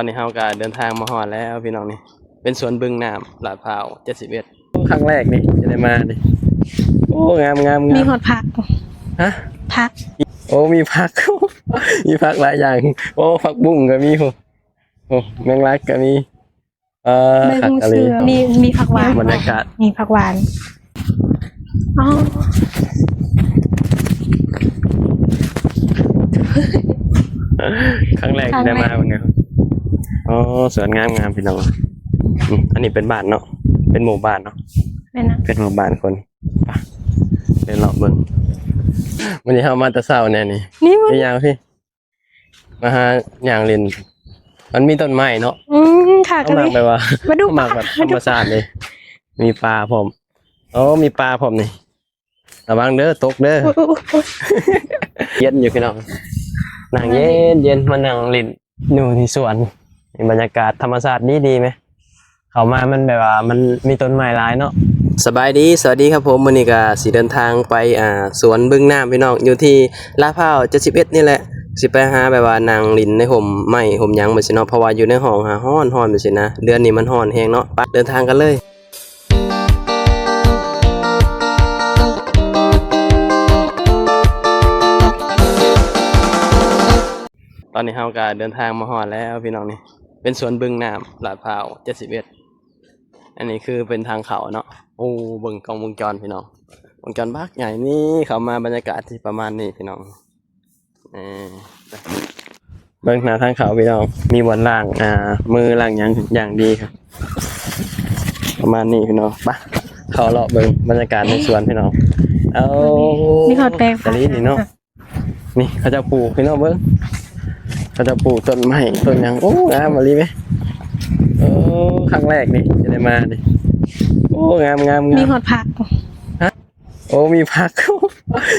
ອນນີ້ເຮົາກໍເດີນທາງມາຮອດແລ້ວພີ່ນ້ອງນີ້ ເປັນສວນບຶງນ້ຳ ລາດພ້າວເຈັດສິບເອັດ. ໂອ້ ຄັ້ງແລກນີ້ຈະໄດ້ມານີ້. ໂອ້ ງາມໆໆ. ມີຮອດຜັກ. ຮະ? ຜັກ. ໂອ້ ມີຜັກ ມີຜັກຫຼາຍຢ່າງ. ໂອ້ ຜັກບຸ້ງກໍມີພຸ້ນ. ໂອ້ ແມງລັກກໍມີ. ເອີ ເບິ່ງ ຄັກອີ່ຫຼີ ຊື່ ມີ ມີຜັກຫວານ ບັນຍາກາດ ມີຜັກຫວານ. ອໍ ຄັ້ງແລກທີ່ໄດ້ມາເບິ່ງ. ອໍ ສວນງາມໆ ພີ່ນ້ອງ. ອືມ ອັນນີ້ເປັນບ້ານເນາະ ເປັນໝູ່ບ້ານເນາະ. ແມ່ນນະ ເປັນໝູ່ບ້ານຄົນ. ໄປ ເດີນເລາະເບິ່ງ. ມື້ນີ້ເຮົາມາແຕ່ເຊົ້າແນ່ນີ້. ນີ້ ໄປຍ່າງພີ້ ມາຫາຍ່າງຫຼິ້ນ ມັນມີຕົ້ນໄມ້ເນາະ. ອືມ ຄັກ ເຮົາມັກ ອີ່ຫຼີ ແບບວ່າ ມາດູ ເຮົາມັກແບບ ປາ ທຳມະຊາດເດ້. ມີປາພ້ອມ. ໂອ້ ມີປາພ້ອມນີ້. ລະວັງເດີ ຕົກເດີ. ໂອ້ຍ ໂອ້ຍ ໂອ້ຍ ໂອ້ຍ. ເຢັນຢູ່ພີ່ນ້ອງ ນັ່ງເຢັນໆ ມານັ່ງຫຼິ້ນຢູ່ທີ່ສວນ. ນີ້ບັນຍາກາດທຳມະຊາດດີໆ ແມ. ເຂົ້າມາມັນແບບວ່າມັນມີຕົ້ນໄມ້ຫຼາຍເນາະ. ສະບາຍດີ ສະຫວັດດີຄັບຜົມ. ມື້ນີ້ກໍຊິເດີນທາງໄປ ອ່າ ສວນບຶງນ້ຳພີ່ນ້ອງ ຢູ່ທີ່ລາດພ້າວເຈັດສິບເອັດນີ້ແຫຼະ. ຊິໄປຫາແບບວ່ານັ່ງຫຼິ້ນໃນຮົ່ມໄມ້ຮົ່ມຫຍັງແບບຊີ້ເນາະ ເພາະວ່າຢູ່ໃນຫ້ອງຫາຮ້ອນໆ ແບບຊີ້ນະ. ເດືອນນີ້ມັນຮ້ອນແຮງເນາະ. ໄປ ເດີນທາງກັນເລີຍ. ຕອນນີ້ເຮົາກໍເດີນທາງມາຮອດແລ້ວພີ່ນ້ອງນີ້ ເປັນສວນບຶງນ້ຳ ລາດພ້າວເຈັດສິບເອັດ. ອັນນີ້ຄືເປັນທາງເຂົ້າເນາະ. ໂອ້ ເບິ່ງກ້ອງວົງຈອນພີ່ນ້ອງ ວົງຈອນບັກໃຫຍ່ນີ້. ເຂົ້າມາບັນຍາກາດຊິປະມານນີ້ພີ່ນ້ອງ. ເອີ ເບິ່ງໜ້າທາງເຂົ້າພີ່ນ້ອງ ມີບ່ອນລ້າງ ອ່າ ມືລ້າງຫຍັງຢ່າງດີຄັບ ປະມານນີ້ພີ່ນ້ອງ. ໄປ ເຂົ້າເລາະເບິ່ງບັນຍາກາດໃນສວນພີ່ນ້ອງ. ເອົາ ມີຮອດແປງ ຕະລີນີ້ເນາະ. ນີ້ເຂົາເຈົ້າປູກພີ່ນ້ອງເບິ່ງ ເຂົາເຈົ້າປູກຕົ້ນໄມ້ຕົ້ນຫຍັງ. ໂອ້ ງາມອີ່ຫຼີແມ. ໂອ້ ຄັ້ງແລກນີ້ຈະໄດ້ມານີ້. ໂອ້ ງາມໆໆ. ມີຮອດຜັກ. ຮະ? ໂອ້ ມີຜັກ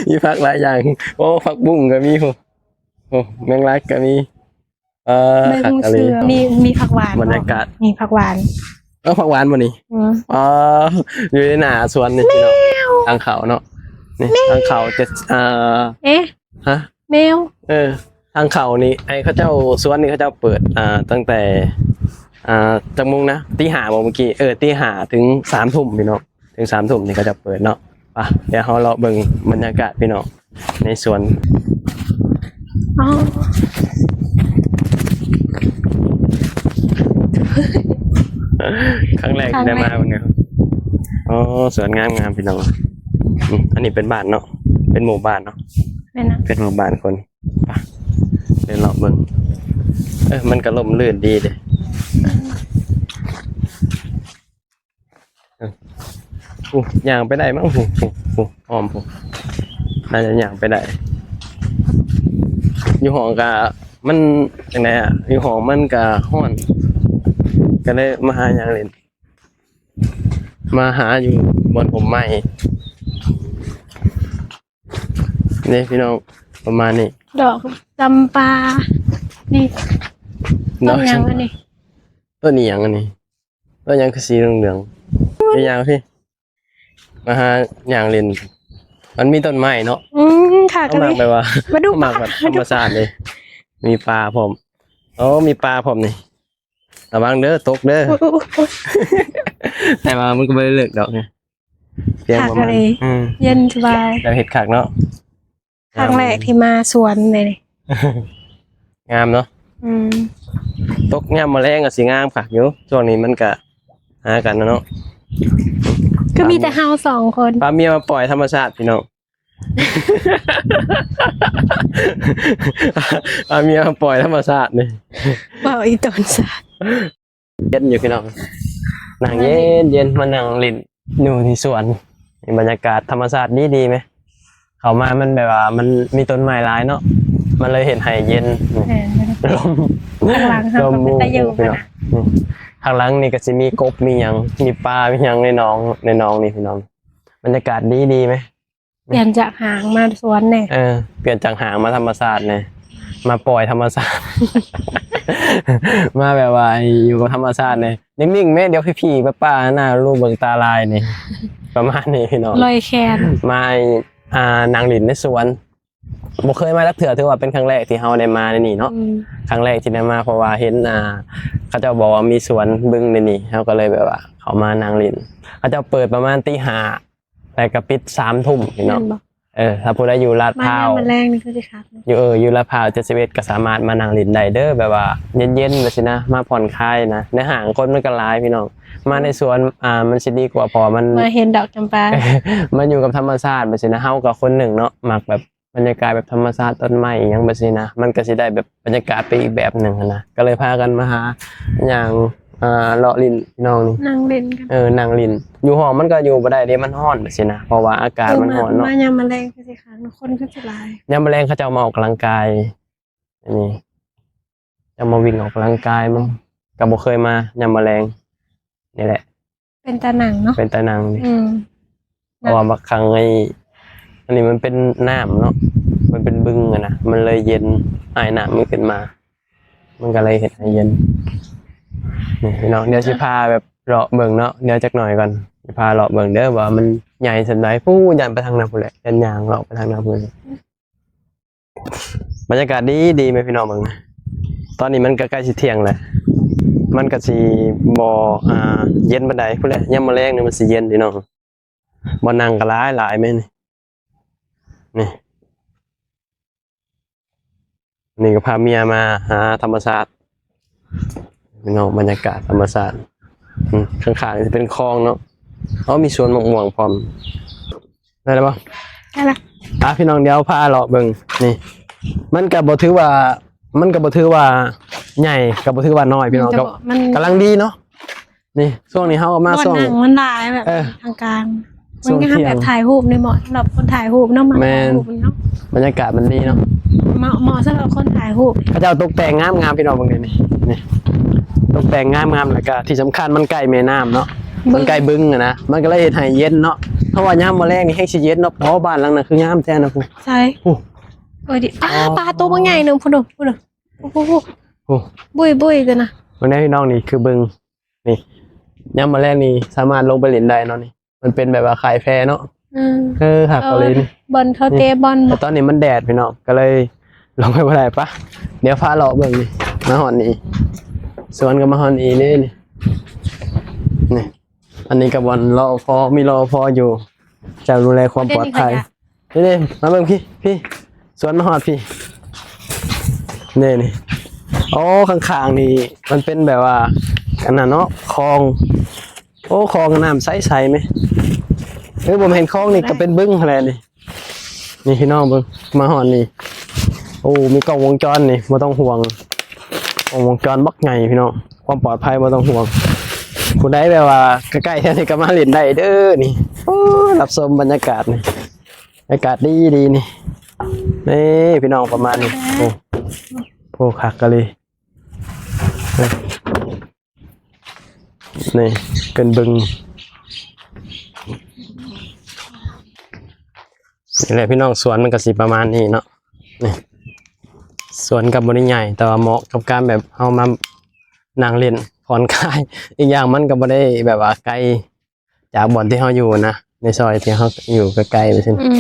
ມີຜັກຫຼາຍຢ່າງ. ໂອ້ ຜັກບຸ້ງກໍມີພຸ້ນ. ໂອ້ ແມງລັກກໍມີ. ເອີ ເບິ່ງ ຄັກອີ່ຫຼີ ຊື່ ມີ ມີຜັກຫວານ. ບັນຍາກາດ ມີຜັກຫວານ. ເອີ ຜັກຫວານບໍ່ນີ້? ອືມ ອໍ ຢູ່ໃນໜ້າສວນນີ້ພີ່ນ້ອງ. ທາງເຂົ້າເນາະ ນີ້ ທາງເຂົ້າຈະ ອ່າ ເອະ ຮະ? ແມວ. ເອີ ທາງເຂົ້ານີ້ ໄອ້ເຂົາເຈົ້າ ສວນນີ້ເຂົາເຈົ້າເປີດ ອ່າ ຕັ້ງແຕ່ ອ່າ ຈັກໂມງນະ? ຕີຫ້າບໍ່ເມື່ອກີ້? ເອີ ຕີຫ້າເຖິງສາມທຸ່ມພີ່ນ້ອງ. ເຖິງສາມທຸ່ມນີ້ເຂົາຈະເປີດເນາະ. ໄປ ດຽວເຮົາເລາະເບິ່ງບັນຍາກາດພີ່ນ້ອງໃນສວນ. ອໍ ຄັ້ງແລກທີ່ໄດ້ມາເບິ່ງ. ອໍ ສວນງາມໆ ພີ່ນ້ອງ. ອືມ ອັນນີ້ເປັນບ້ານເນາະ ເປັນໝູ່ບ້ານເນາະ. ແມ່ນນະ ເປັນໝູ່ບ້ານຄົນ. ໄປ ເດີນເລາະເບິ່ງ. ເອີ ມັນກໍຮົ່ມລື່ນດີເດ້. ເອີ ໂອ້ ຍ່າງໄປໄດ້ມັ້ງ. ໂອ້ ໂອ້ ໂອ້ ອ້ອມພຸ້ນ ໜ້າຈະຍ່າງໄປໄດ້. ຢູ່ຫ້ອງກະ ມັນຈັ່ງໃດອະ ຢູ່ຫ້ອງມັນກະຮ້ອນ ກໍເລີຍມາຫາຫຍັງຫຼິ້ນ ມາຫາຢູ່ບ່ອນຮົ່ມໄມ້ເດ້ພີ່ນ້ອງ. ປະມານນີ້ ດອກຈຳປາ. ນີ້ ຕົ້ນຫຍັງອັນນີ້? ຕົ້ນອີ່ຫຍັງອັນນີ້? ເອີ ຫຍັງຄືສີເຫຼືອງໆ? ໄປຍ່າງພີ້ ມາຫາຍ່າງຫຼິ້ນ ມັນມີຕົ້ນໄມ້ເນາະ. ອືມ ຄັກ ເຮົາມັກແບບວ່າ ມາດູ ເຮົາມັກແບບ ປາ ທຳມະຊາດເດ້. ມີປາພ້ອມ. ໂອ້ ມີປາພ້ອມນີ້. ລະວັງເດີ ຕົກເດີ. ໂອ້ຍ ໂອ້ຍ ໂອ້ຍ ໂອ້ຍ. ແຕ່ວ່າມັນກໍບໍ່ໄດ້ເລິກດອກ ພຽງປະມານ. ຄັກອີ່ຫຼີ ອືມ ເຢັນສະບາຍ ແລ້ວເຮັດຄັກເນາະ. ຄັ້ງແລກທີ່ມາສວນເດ. ງາມເນາະ. ອືມ ຕົກຍາມມື້ແລງກໍຊິງາມຄັກຢູ່. ຊ່ວງນີ້ມັນກະຫາກັນເນາະ. ຄືມີແຕ່ເຮົາສອງຄົນ. ພາເມຍມາປ່ອຍທຳມະຊາດພີ່ນ້ອງ. ພາເມຍມາປ່ອຍທຳມະຊາດນີ້. ເວົ້າອີ່ຕົນຊາດ. ເຢັນຢູ່ພີ່ນ້ອງ ນັ່ງເຢັນໆ ມານັ່ງຫຼິ້ນຢູ່ທີ່ສວນ. ບັນຍາກາດທຳມະຊາດດີໆ ແມ. ເຂົ້າມາມັນແບບວ່າມັນມີຕົ້ນໄມ້ຫຼາຍເນາະ ມັນເລີຍເຮັດໃຫ້ເຢັນ. ແມ່ນ ລົມ ຂ້າງຫຼັງເຮົາກໍເປັນຕາຢູ່ ພີ່ນ້ອງ. ຂ້າງຫຼັງນີ້ກໍຊິມີກົບມີຫຍັງ ມີປາມີຫຍັງໃນໜອງ ໃນໜອງນີ້ພີ່ນ້ອງ. ບັນຍາກາດດີໆ ແມ. ປ່ຽນຈາກຫ້າງມາສວນແດ່. ເອີ ປ່ຽນຈາກຫ້າງມາທຳມະຊາດແດ່ ມາປ່ອຍທຳມະຊາດ ມາແບບວ່າຢູ່ກັບທຳມະຊາດແດ່. ນິ່ງໆ ແມ ດຽວຜີໆ ປ້າໆ ໜ້າລູກເບິ່ງຕາລາຍນີ້ ປະມານນີ້ພີ່ນ້ອງ. ລອຍແຄນ ມາ ອ່າ ນັ່ງຫຼິ້ນໃນສວນ. ບໍ່ເຄີຍມາຈັກເທື່ອ ຖືວ່າເປັນຄັ້ງແລກທີ່ເຮົາໄດ້ມາໃນນີ້ເນາະ. ອືມ ຄັ້ງແລກທີ່ໄດ້ມາ ເພາະວ່າເຫັນ ອ່າ ເຂົາເຈົ້າບອກວ່າມີສວນບຶງໃນນີ້ ເຮົາກໍເລີຍແບບວ່າເຂົ້າມານັ່ງຫຼິ້ນ. ເຂົາເຈົ້າເປີດປະມານຕີຫ້າ ແລ້ວກໍປິດສາມທຸ່ມພີ່ນ້ອງ. ແມ່ນບໍ່? ເອີ ຖ້າຜູ້ໃດຢູ່ລາດພາວ ມາຍາມແລງນີ້ຄືຊິຄັກເນາະ. ຢູ່ ເອີ ຢູ່ລາດພາວເຈັດສິບເອັດ ກໍສາມາດມານັ່ງຫຼິ້ນໄດ້ເດີ ແບບວ່າເຢັນໆ ແບບຊີ້ນະ ມາຜ່ອນຄາຍນະ. ໃນຫ້າງຄົນມັນກໍຫຼາຍພີ່ນ້ອງ ມາໃນສວນ ອ່າ ມັນຊິດີກວ່າ ເພາະວ່າມັນ ມາເຫັນດອກຈຳປາ ມັນຢູ່ກັບທຳມະຊາດແບບຊີ້ນະ. ເຮົາກໍຄົນໜຶ່ງເນາະ ມັກແບບ ບັນຍາກາດແບບທຳມະຊາດ ຕົ້ນໄມ້ອີ່ຫຍັງແບບຊີ້ນະ ມັນກໍຊິໄດ້ແບບບັນຍາກາດໄປອີກແບບໜຶ່ງຫັ້ນນະ. ກໍເລີຍພາກັນມາຫາຍ່າງ ອ່າ ເລາະຫຼິ້ນພີ່ນ້ອງນີ້ ນັ່ງຫຼິ້ນກັນ. ເອີ ນັ່ງຫຼິ້ນ ຢູ່ຫ້ອງມັນກໍຢູ່ບໍ່ໄດ້ເດ້ ມັນຮ້ອນແບບຊີ້ນະ ເພາະວ່າອາກາດມັນຮ້ອນເນາະ. ມາຍາມມະແລງຄືຊິຄັກ ຄົນຄືຊິຫຼາຍ. ຍາມມະແລງເຂົາເຈົ້າມາອອກກຳລັງກາຍ ອັນນີ້ ເຈົ້າມາວິ່ງອອກກຳລັງກາຍ ມັນກໍບໍ່ເຄີຍມາຍາມມະແລງນີ້ແຫຼະ. ເປັນຕານັ່ງເນາະ ເປັນຕານັ່ງ. ອືມ ເພາະວ່າບາງຄັ້ງໄອ້ ອັນນີ້ມັນເປັນນ້ຳເນາະ ມັນເປັນບຶງຫັ້ນນະ ມັນເລີຍເຢັນ ອາຍນ້ຳມັນຂຶ້ນມາ ມັນກໍເລີຍເຮັດໃຫ້ເຢັນ. ນີ້ພີ່ນ້ອງ ດຽວຊິພາແບບເລາະເບິ່ງເນາະ ດຽວຈັກໜ້ອຍກ່ອນ ຊິພາເລາະເບິ່ງເດີວ່າມັນໃຫຍ່ສ່ຳໃດ. ພຸ້ນ ຢ້ານໄປທາງນັ້ນພຸ້ນແຫຼະ ຢ້ານຍ່າງເລາະໄປທາງນັ້ນພຸ້ນ. ບັນຍາກາດດີໆ ແມ່ພີ່ນ້ອງເບິ່ງ ຕອນນີ້ມັນກໍໃກ້ຊິທ່ຽງແລ້ວ ມັນກໍຊິບໍ່ ອ່າ ເຢັນປານໃດພຸ້ນແຫຼະ. ຍາມມື້ແລງນີ້ມັນຊິເຢັນພີ່ນ້ອງ ບ່ອນນັ່ງກໍຫຼາຍໆ ແມ່ນນີ້ ນີ້ ນີ້ກໍພາເມຍມາຫາທຳມະຊາດ ພີ່ນ້ອງ ບັນຍາກາດທຳມະຊາດ. ອືມ ຂ້າງໆ ຈະເປັນຄອງເນາະ. ເອົາ ມີສວນໝາກມ່ວງພ້ອມ. ໄດ້ແລ້ວບໍ່? ໄດ້ລະ. ອ່ະ ພີ່ນ້ອງ ດຽວພາເລາະເບິ່ງ. ນີ້ ມັນກໍບໍ່ຖືວ່າ ມັນກໍບໍ່ຖືວ່າໃຫຍ່ ກໍບໍ່ຖືວ່ານ້ອຍ ພີ່ນ້ອງ ກໍ ກໍ ມັນ ກຳລັງດີເນາະ. ນີ້ ຊ່ວງນີ້ເຮົາກໍມາຊ່ວງ ບ່ອນນັ່ງມັນຫຼາຍແບບ ເອີ ທາງການ ມັນງາມແບບຖ່າຍຮູບນີ້ ເໝາະສຳລັບຄົນຖ່າຍຮູບເນາະ ມາຖ່າຍຮູບເນາະ. ບັນຍາກາດມັນດີເນາະ ເໝາະ ເໝາະສຳລັບຄົນຖ່າຍຮູບ. ເຂົາເຈົ້າຕົກແຕ່ງງາມໆ ພີ່ນ້ອງເບິ່ງນີ້ ນີ້ ນີ້ ຕົກແຕ່ງງາມໆ ແລ້ວກໍທີ່ສຳຄັນມັນໃກ້ແມ່ນ້ຳເນາະ ມັນໃກ້ບຶງຫັ້ນນະ ມັນກໍເລີຍເຮັດໃຫ້ເຢັນເນາະ. ເພາະວ່າຍາມມື້ແລງນີ້ແຮງຊິເຢັນເນາະ. ໂອ້ ບ້ານຫຼັງນັ້ນຄືງາມແທ້ນະ ພຸ້ນ ໃສ ພຸ້ນ. ໂອ້ຍ ອ້າ ປາໂຕບັກໃຫຍ່ໜຶ່ງພຸ້ນ ພຸ້ນ ໂອ້ໂຫ ບຸຍໆ ຕົວນະ. ເບິ່ງແດ່ພີ່ນ້ອງ ນີ້ຄືບຶງ ນີ້ ຍາມມື້ແລງນີ້ສາມາດລົງໄປຫຼິ້ນໄດ້ເນາະ. ນີ້ ມັນເປັນແບບວ່າຄາຍແພເນາະ. ອືມ ເອີ ຄັກອີ່ຫຼີນີ້ ບ່ອນເຂົາເຕະບອນ. ແຕ່ຕອນນີ້ມັນແດດພີ່ນ້ອງ ກໍເລີຍລົງໄປບໍ່ໄດ້. ປະ ດຽວພາເລາະເບິ່ງ. ນີ້ ມາຮອດນີ້ ສວນກໍມາຮອດນີ້ເດ້ນີ້. ນີ້ ອັນນີ້ກໍບ່ອນລໍພໍ ມີລໍພໍຢູ່ ເຈົ້າດູແລຄວາມປອດໄພ. ນີ້ໆ ມາເບິ່ງພີ້ ພີ້ ສວນມາຮອດພີ້ ນີ້ໆ. ໂອ້ ຂ້າງໆ ນີ້ມັນເປັນແບບວ່າ ອັນນັ້ນເນາະ ຄອງ. ໂອ້ ຄອງນ້ຳໃສໆ ແມະ. ເອີ ບໍ່ແມ່ນຄອງ ນີ້ກໍເປັນບຶງຫັ້ນແຫຼະນີ້. ນີ້ພີ່ນ້ອງເບິ່ງ ມາຮອດນີ້ ໂອ້ ມີກ້ອງວົງຈອນນີ້ ບໍ່ຕ້ອງຫ່ວງ. ກ້ອງວົງຈອນບັກໃຫຍ່ພີ່ນ້ອງ ຄວາມປອດໄພບໍ່ຕ້ອງຫ່ວງ. ຜູ້ໃດແບບວ່າໃກ້ໆ ແຖວນີ້ກໍມາຫຼິ້ນໄດ້ເດີນີ້. ໂອ້ ຮັບຊົມບັນຍາກາດນີ້ ອາກາດດີໆ ນີ້ ນີ້ພີ່ນ້ອງ ປະມານນີ້. ໂອ້ ໂອ້ ຄັກອີ່ຫຼີ. ນີ້ເປັນບຶງ ນີ້ແຫຼະພີ່ນ້ອງ. ສວນມັນກໍຊິປະມານນີ້ເນາະ. ນີ້ ສວນກໍບໍ່ໄດ້ໃຫຍ່ ແຕ່ວ່າເໝາະກັບການແບບເຮົາມານັ່ງຫຼິ້ນຜ່ອນຄາຍ. ອີກຢ່າງມັນກໍບໍ່ໄດ້ແບບວ່າໄກ ຈາກບ່ອນທີ່ເຮົາຢູ່ນະ ໃນຊອຍທີ່ເຮົາຢູ່ໃກ້ໆ ວ່າຊັ້ນ. ອືມ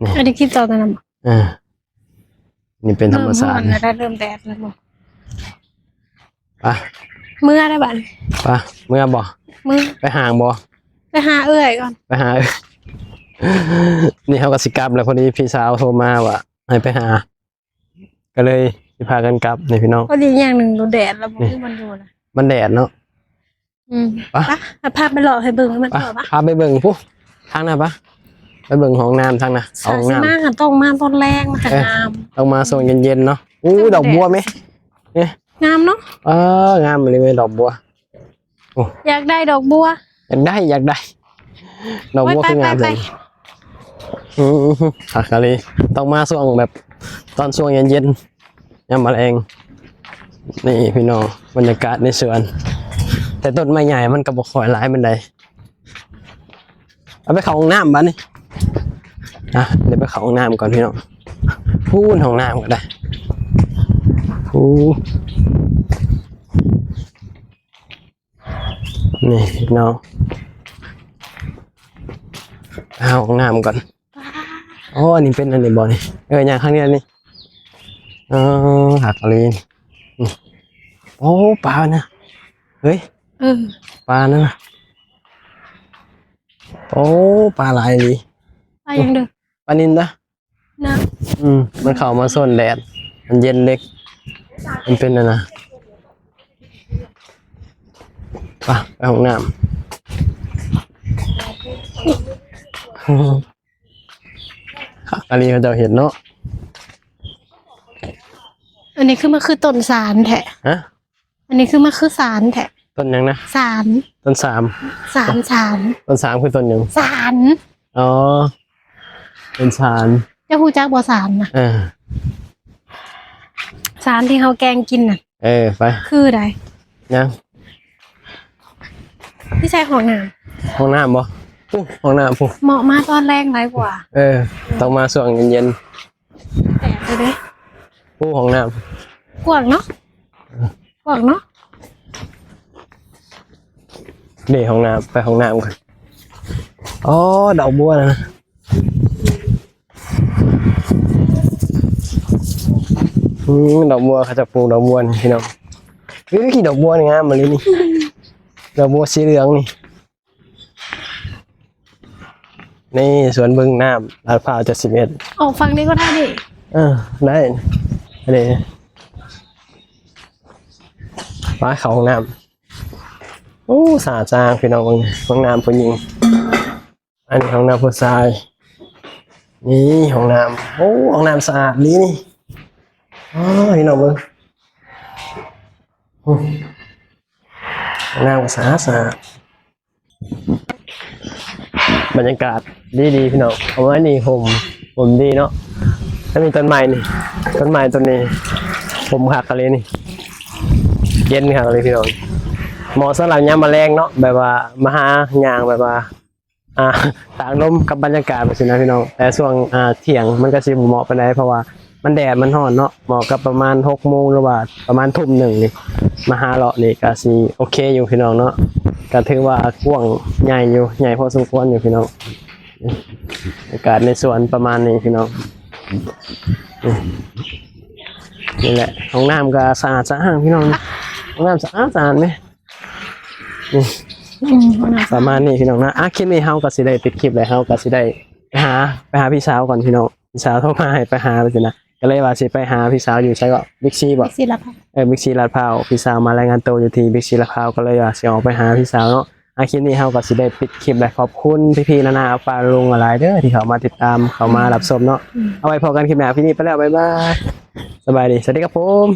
ນີ້ ອັນນີ້ຄລິບເຈົ້າຕອນນັ້ນບໍ່? ເອີ ນີ້ເປັນທຳມະຊາດ. ເລີ່ມຮ້ອນແລ້ວ ເລີ່ມແດດແລ້ວບໍ່? ໄປ ເມືອໄດ້ບາດນີ້. ໄປ ເມືອບໍ່? ເມືອ ໄປຫ້າງບໍ່? ໄປຫາເອື້ອຍກ່ອນ ໄປຫາເອື້ອຍ. ນີ້ເຮົາກໍຊິກັບແລ້ວ ພໍດີພີ່ສາວໂທມາວ່າໃຫ້ໄປຫາ ກໍເລີຍຊິພາກັນກັບນີ້ພີ່ນ້ອງ. ພໍດີຢ່າງໜຶ່ງ ໂດນແດດແລ້ວບໍ່ມີບ່ອນຢູ່ນະ ມັນແດດເນາະ. ອືມ ໄປ ພາໄປເລາະໃຫ້ເບິ່ງ ມັນ ໄປ ເລາະ ພາໄປເບິ່ງພຸ້ນ ທາງນັ້ນ. ໄປ ໄປເບິ່ງຫ້ອງນ້ຳທາງນັ້ນ. ຫ້ອງນ້ຳ ຊິມາ ຕ້ອງມາຕອນແລງ ມັນຈະ ເອີ ງາມ ຕ້ອງມາຊ່ວງເຢັນໆ ເນາະ. ອູ້ ດອກບົວແມະ ເອີ ງາມເນາະ. ເອີ ງາມອີ່ຫຼີເວີຍ ດອກບົວ. ໂອ້ ຢາກໄດ້ດອກບົວ ຢາກໄດ້ ຢາກໄດ້ ດອກບົວຄືງາມແທ້. ອືມ ຄັກອີ່ຫຼີ ຕ້ອງມາຊ່ວງແບບ ຕອນຊ່ວງເຢັນໆ ຍາມມະແລງ. ນີ້ພີ່ນ້ອງ ບັນຍາກາດໃນສວນ ແຕ່ຕົ້ນໄມ້ໃຫຍ່ມັນກໍບໍ່ຄ່ອຍຫຼາຍປານໃດ. ເອົາໄປເຂົ້າຫ້ອງນ້ຳບາດນີ້. ອ່ະ ດຽວໄປເຂົ້າຫ້ອງນ້ຳກ່ອນພີ່ນ້ອງ. ພຸ້ນ ຫ້ອງນ້ຳກໍໄດ້. ໂອ້ ນີ້ພີ່ນ້ອງ ເຂົ້າຫ້ອງນ້ຳກ່ອນ. ໂອ້ ອັນນີ້ເປັນອັນນີ້ບໍ່ນີ້? ເອີ ຍ່າງຂ້າງນີ້ ອັນນີ້ ເອີ ຄັກອີ່ຫຼີ. ອືມ ໂອ້ ປານະ ເຮີ້ຍ ເອີ ປານັ້ນນະ. ໂອ້ ປາຫຼາຍອີ່ຫຼີ. ປາຫຍັງເດີ? ປານິນນະ. ນະ ອືມ ມັນເຂົ້າມາໂຊນແດດ ມັນເຢັນເຫຼັກ ມັນເປັນອັນນະ. ໄປ ໄປຫ້ອງນ້ຳ. ຄັກອີ່ຫຼີ ເຂົາເຈົ້າເຮັດເນາະ. ອັນນີ້ຄືມາຄືຕົ້ນສານແທ້? ຮະ? ອັນນີ້ຄືມາຄືສານແທ້? ຕົ້ນຫຍັງນະ? ສານ. ຕົ້ນສາມ? ສານ ສານ. ຕົ້ນສາມຄືຕົ້ນຫຍັງ? ສານ. ອໍ ເປັນສານ. ເຈົ້າຮູ້ຈັກບໍ່ສານນະ? ເອີ ສານທີ່ເຮົາແກງກິນນະ. ເອີ ໄປ ຄືໃດ? ຍັງ ທີ່ໃສ່ຫ້ອງນ້ຳ. ຫ້ອງນ້ຳບໍ່? ໂອ້ ຫ້ອງນ້ຳພຸ້ນ ເໝາະມາຕອນແລງຫຼາຍກວ່າ. ເອີ ຕ້ອງມາຊ່ວງເຢັນໆ. ແປກເລີຍເດ້. ໂອ້ ຫ້ອງນ້ຳ ກວ້າງເນາະ ກວ້າງເນາະ. ເດ້ ຫ້ອງນ້ຳ ໄປຫ້ອງນ້ຳກ່ອນ. ອໍ ດອກບົວນະ. ອືມ ດອກບົວ ເຂົາເຈົ້າປູກດອກບົວນີ້ພີ່ນ້ອງ. ເອີ ດອກບົວນີ້ງາມອີ່ຫຼີນີ້ ດອກບົວສີເຫຼືອງນີ້. ນີ້ສວນບຶງນ້ຳ ລາດພຮ້າວເຈັດສິບເອັດ. ອອກຝັ່ງນີ້ກໍໄດ້ນີ້. ເອີ ໄດ້ ໄດ້. ໄປເຂົ້າຫ້ອງນ້ຳ. ໂອ້ ສະອາດສະອ້າງ ພີ່ນ້ອງເບິ່ງ ຫ້ອງນ້ຳຜູ້ຍິງ. ອັນນີ້ຫ້ອງນ້ຳຜູ້ຊາຍ. ນີ້ຫ້ອງນ້ຳ. ໂອ້ ຫ້ອງນ້ຳສະອາດດີນີ້. ອໍ ພີ່ນ້ອງເບິ່ງ. ໂອ້ ຫ້ອງນ້ຳກໍສະອາດສະອາດ. ບັນຍາກາດດີໆ ພີ່ນ້ອງ. ເອົາໄວ້ນີ້ຮົ່ມ ຮົ່ມດີເນາະ. ແລ້ວມີຕົ້ນໄມ້ນີ້ ຕົ້ນໄມ້ຕົ້ນນີ້ ຮົ່ມຄັກອີ່ຫຼີນີ້ ເຢັນຄັກອີ່ຫຼີພີ່ນ້ອງ. ເໝາະສຳລັບຍາມມາແລງເນາະ ແບບວ່າມາຫາຍ່າງ ແບບວ່າ ອ່າ ຕາກລົມກັບບັນຍາກາດແບບຊີ້ນະພີ່ນ້ອງ. ແຕ່ຊ່ວງ ອ່າ ທ່ຽງມັນກໍຊິບໍ່ເໝາະປານໃດ ເພາະວ່າມັນແດດມັນຮ້ອນເນາະ. ເໝາະກັບປະມານຫົກໂມງ ຫຼືວ່າປະມານທຸ່ມໜຶ່ງນີ້ ມາຫາເລາະນີ້ກໍຊິໂອເຄຢູ່ພີ່ນ້ອງເນາະ. ກໍຖືວ່າກວ້າງໃຫຍ່ຢູ່ ໃຫຍ່ພໍສົມຄວນຢູ່ພີ່ນ້ອງ. ອາກາດໃນສວນປະມານນີ້ພີ່ນ້ອງ. ນີ້ແຫຼະ ຫ້ອງນ້ຳກໍສະອາດສະອ້າງພີ່ນ້ອງ. ຫ້ອງນ້ຳສະອາດສະອ້າງເດ້. ນີ້ ອືມ ປະມານນີ້ພີ່ນ້ອງນະ. ອ່ະ ຄລິບນີ້ເຮົາກໍຊິໄດ້ປິດຄລິບແລ້ວ ເຮົາກໍຊິໄດ້ໄປຫາ ໄປຫາພີ່ສາວກ່ອນພີ່ນ້ອງ. ພີ່ສາວໂທມາໃຫ້ໄປຫາວ່າຊີ້ນະ ກໍເລີຍວ່າຊິໄປຫາພີ່ສາວຢູ່ໃສກໍ? ບິກຊີບໍ່? ບິກຊີລາດພາວ. ເອີ ບິກຊີລາດພາວ. ພີ່ສາວມາລາຍງານໂຕຢູ່ທີ່ບິກຊີລາດພາວ ກໍເລີຍວ່າຊິອອກໄປຫາພີ່ສາວເນາະ. ອ່ະ ຄລິບນີ້ເຮົາກໍຊິໄດ້ປິດຄລິບແລ້ວ. ຂອບຄຸນພີ່ໆ ນ້າໆ ປ້າໆ ລຸງໆ ຫຼາຍໆເດີ ທີ່ເຂົ້າມາຕິດຕາມ ເຂົ້າມາຮັບຊົມເນາະ. ອືມ ເອົາໄວ້ພໍ້ກັນຄລິບໜ້າ. ຄລິບນີ້ໄປແລ້ວ ບາຍບາຍ ສະບາຍດີ ສະຫວັດດີຄັບຜົມ.